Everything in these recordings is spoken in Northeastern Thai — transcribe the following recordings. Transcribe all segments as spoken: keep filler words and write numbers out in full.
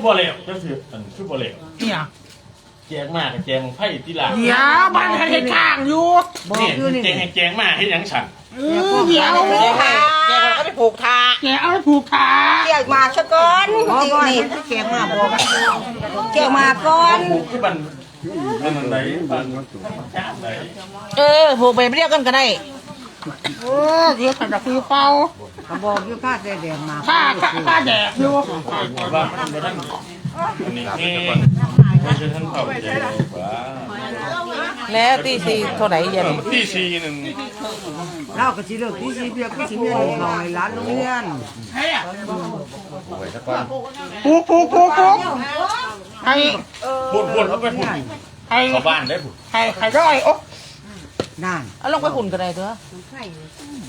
บ่แล้ว จังสิ อันคือบ่แล้ว เนี่ย แจกมาก็แจกบั้งไฟติล่ะ เดี๋ยว มันให้กลางอยู่ บอกอยู่นี่ แจกให้แจกมาเฮ็ดหยังสั่น เออ เดี๋ยว แจกเอาไปผูกทา แจกเอาไปผูกทา แจกมาซะก่อน บอกก่อน นี่ แจกมาบอก แจกมาก่อน ผูกคือบั้ง อันนั้นไหน บั้งไหน เออ ผูกแบบเดียวกันก็ได้ เออ เดี๋ยวฉันจะคุยเป่า ก็บอกอยู่ ข้าแต่แดดมา ข้า ข้า ข้าแดดอยู่ ว่ามันบ่ทัน อันนี้นี่ บ่ทันเผาเย็นกว่า แล้วตีสี่เท่าไหร่เย็น เออ ตีสี่หนึ่ง เราก็สิเลิกตีสี่เพียง ก็สิมีหน่อย ร้านโรงเรียน ปลูก ปลูก ปลูก ปลูก ให้ พูด พูด เอาไปพูด ให้ เข้าบ้านได้พูด ให้ ให้ด้อย โอ๊ะ นั่น เอาลงไปหุ่นก็ได้เด้อ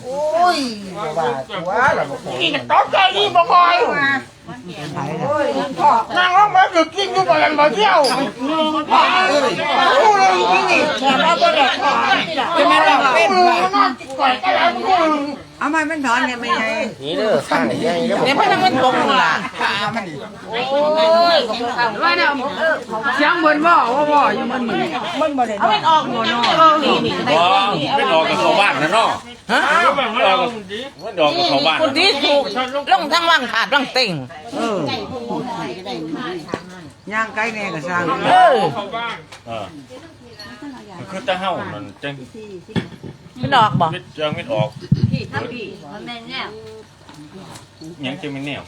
โอ้ย ว่าตัวละบ่ค่อย นี่ก็ตกใจนี่บ่ค่อย นั่งลงมาอยู่กินอยู่บ่อนบ่เที่ยว เอ้ย กูเลยอยู่นี่ แถมเอาบ่ได้ขอ จะแม่นว่าเป็น กูเลยมานอนกินก๋วยเตี๋ยวกู เอามามันถอนเนี่ยไม่ไง นี่เด้อ ข้างใหญ่เด้อ เดี๋ยวพนักมันตกลงล่ะ โอ้ย เสียงเบิ่นบ่ บ่ บ่ อยู่มันมัน มันบ่ได้ เอามันออกบ่เนาะ นี่ นี่ บ่ มันออกกับเข้าบ้านนะเนาะ ฮะ มันออกกับ มันออกกับเข้าบ้าน คนที่ถูกลงทั้งวังขาดวังเต็ง เออ ย่างไกลแน่ก็สร้าง เออ เออ คือแต่เฮานั่นจัง มันออกบ่ จังมันออก หยังจังแม่นแนว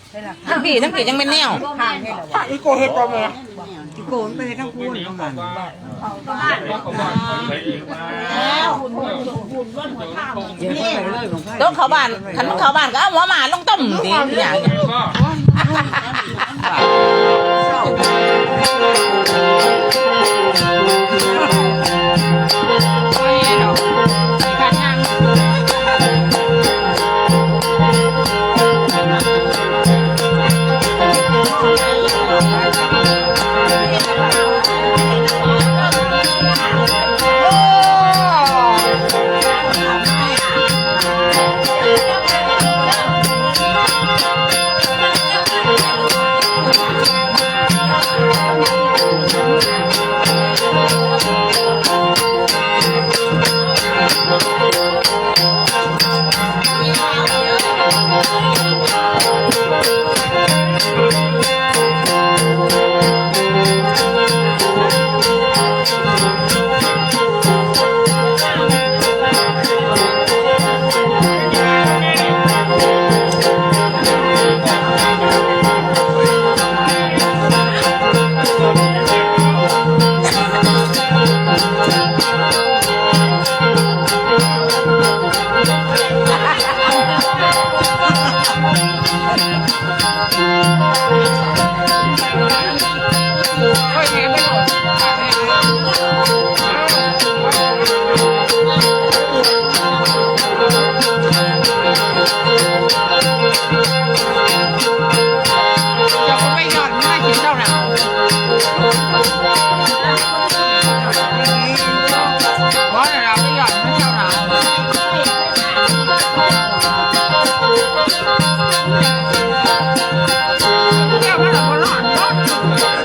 ทั้งพี่ทั้งพี่ยังแม่นแนว อีโกเฮ็ดบ่แม่ อีโกมันไปทั้งพูนของมัน ต้องเข้าบ้าน คันมันเข้าบ้านก็เอาหัวหมาลงต้มสิ อย่างเงี้ย เดี๋ยวก็ไม่ยอดไม่กินเท่าไหร่ เพราะเราไม่ยอดไม่เท่าไหร่ เดี๋ยวมันก็ร้อนร้อน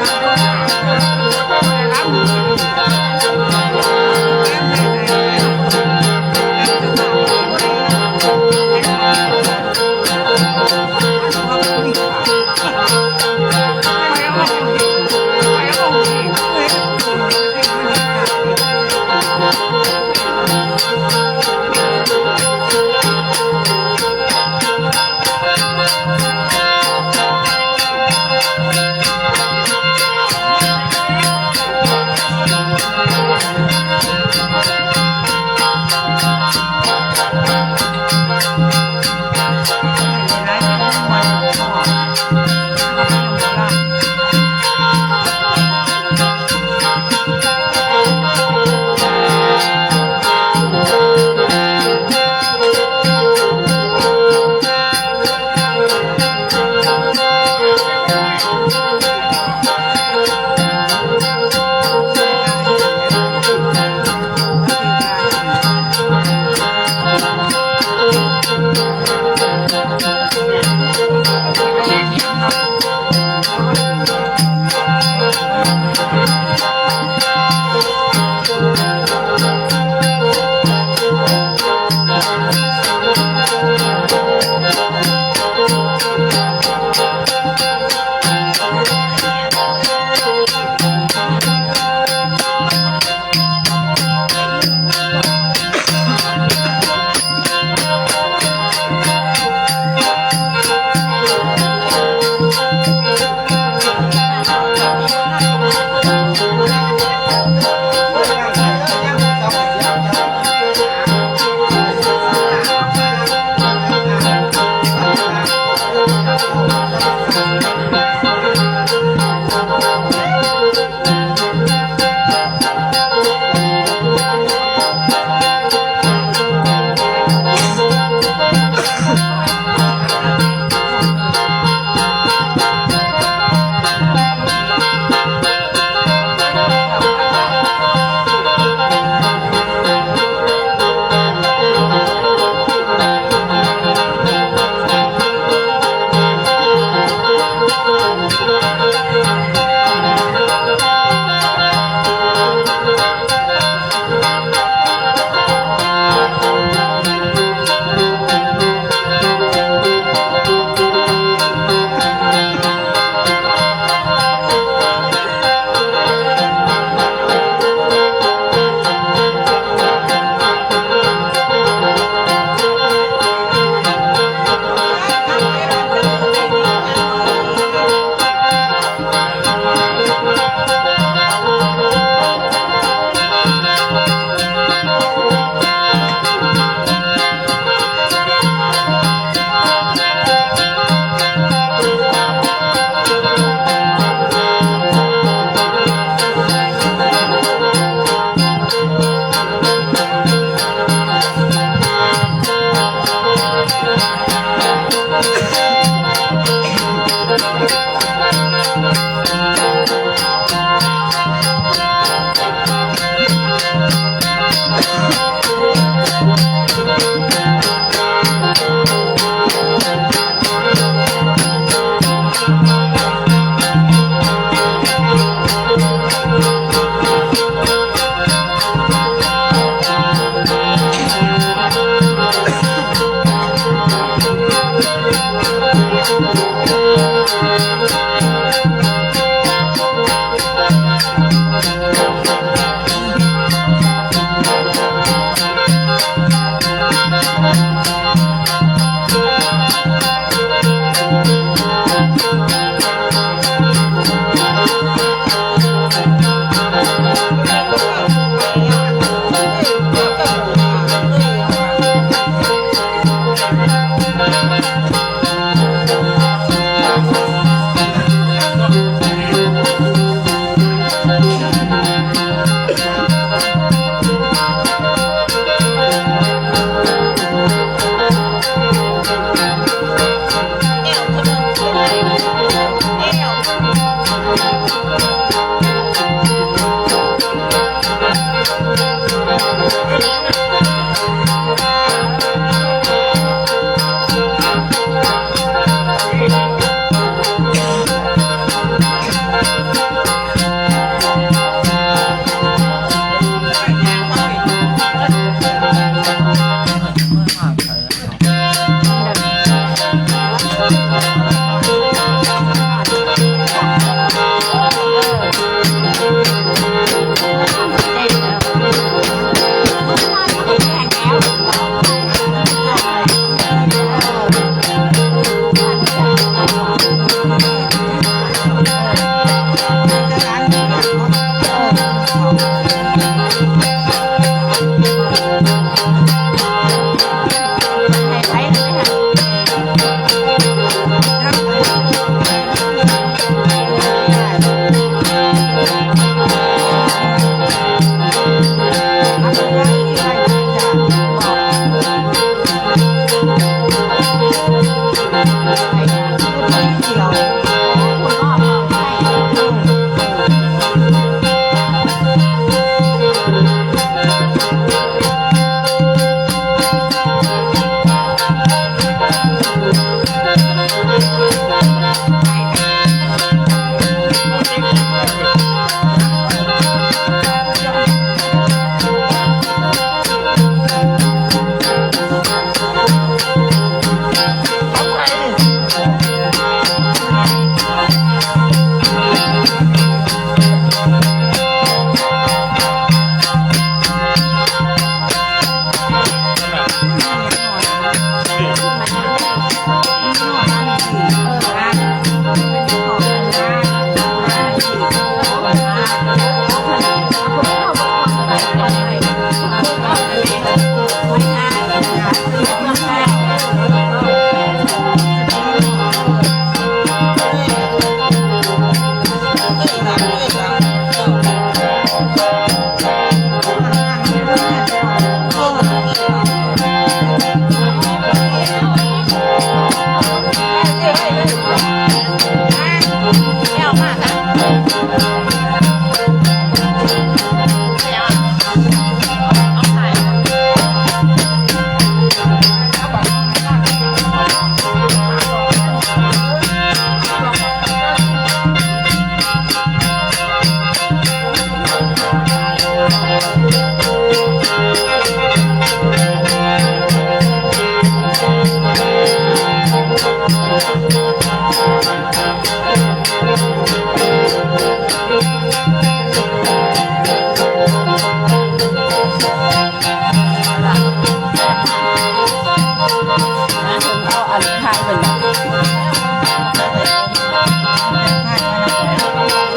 เอาอันนี้ถ่ายเป็นแบบ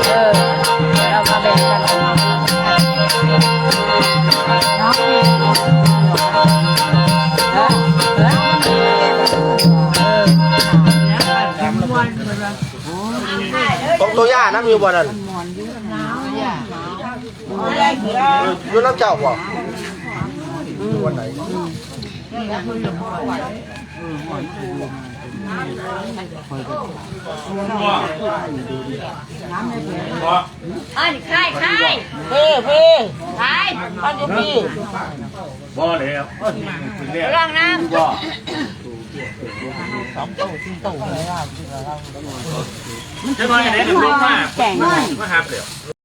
เออ เรามาแบ่งกัน เนาะ เออ เออ ของตัวย่านั่นอยู่บ่นั่น อยู่น้ำเจ้าบ่ วันไหน อันใครใครเพ่เพ่ใครอันอยู่พี่บ่แล้วเรื่องน้ำบ่สองตู้สี่ตู้เลยว่าจะมาไหนกันลูกมาแต่งมาหับเลย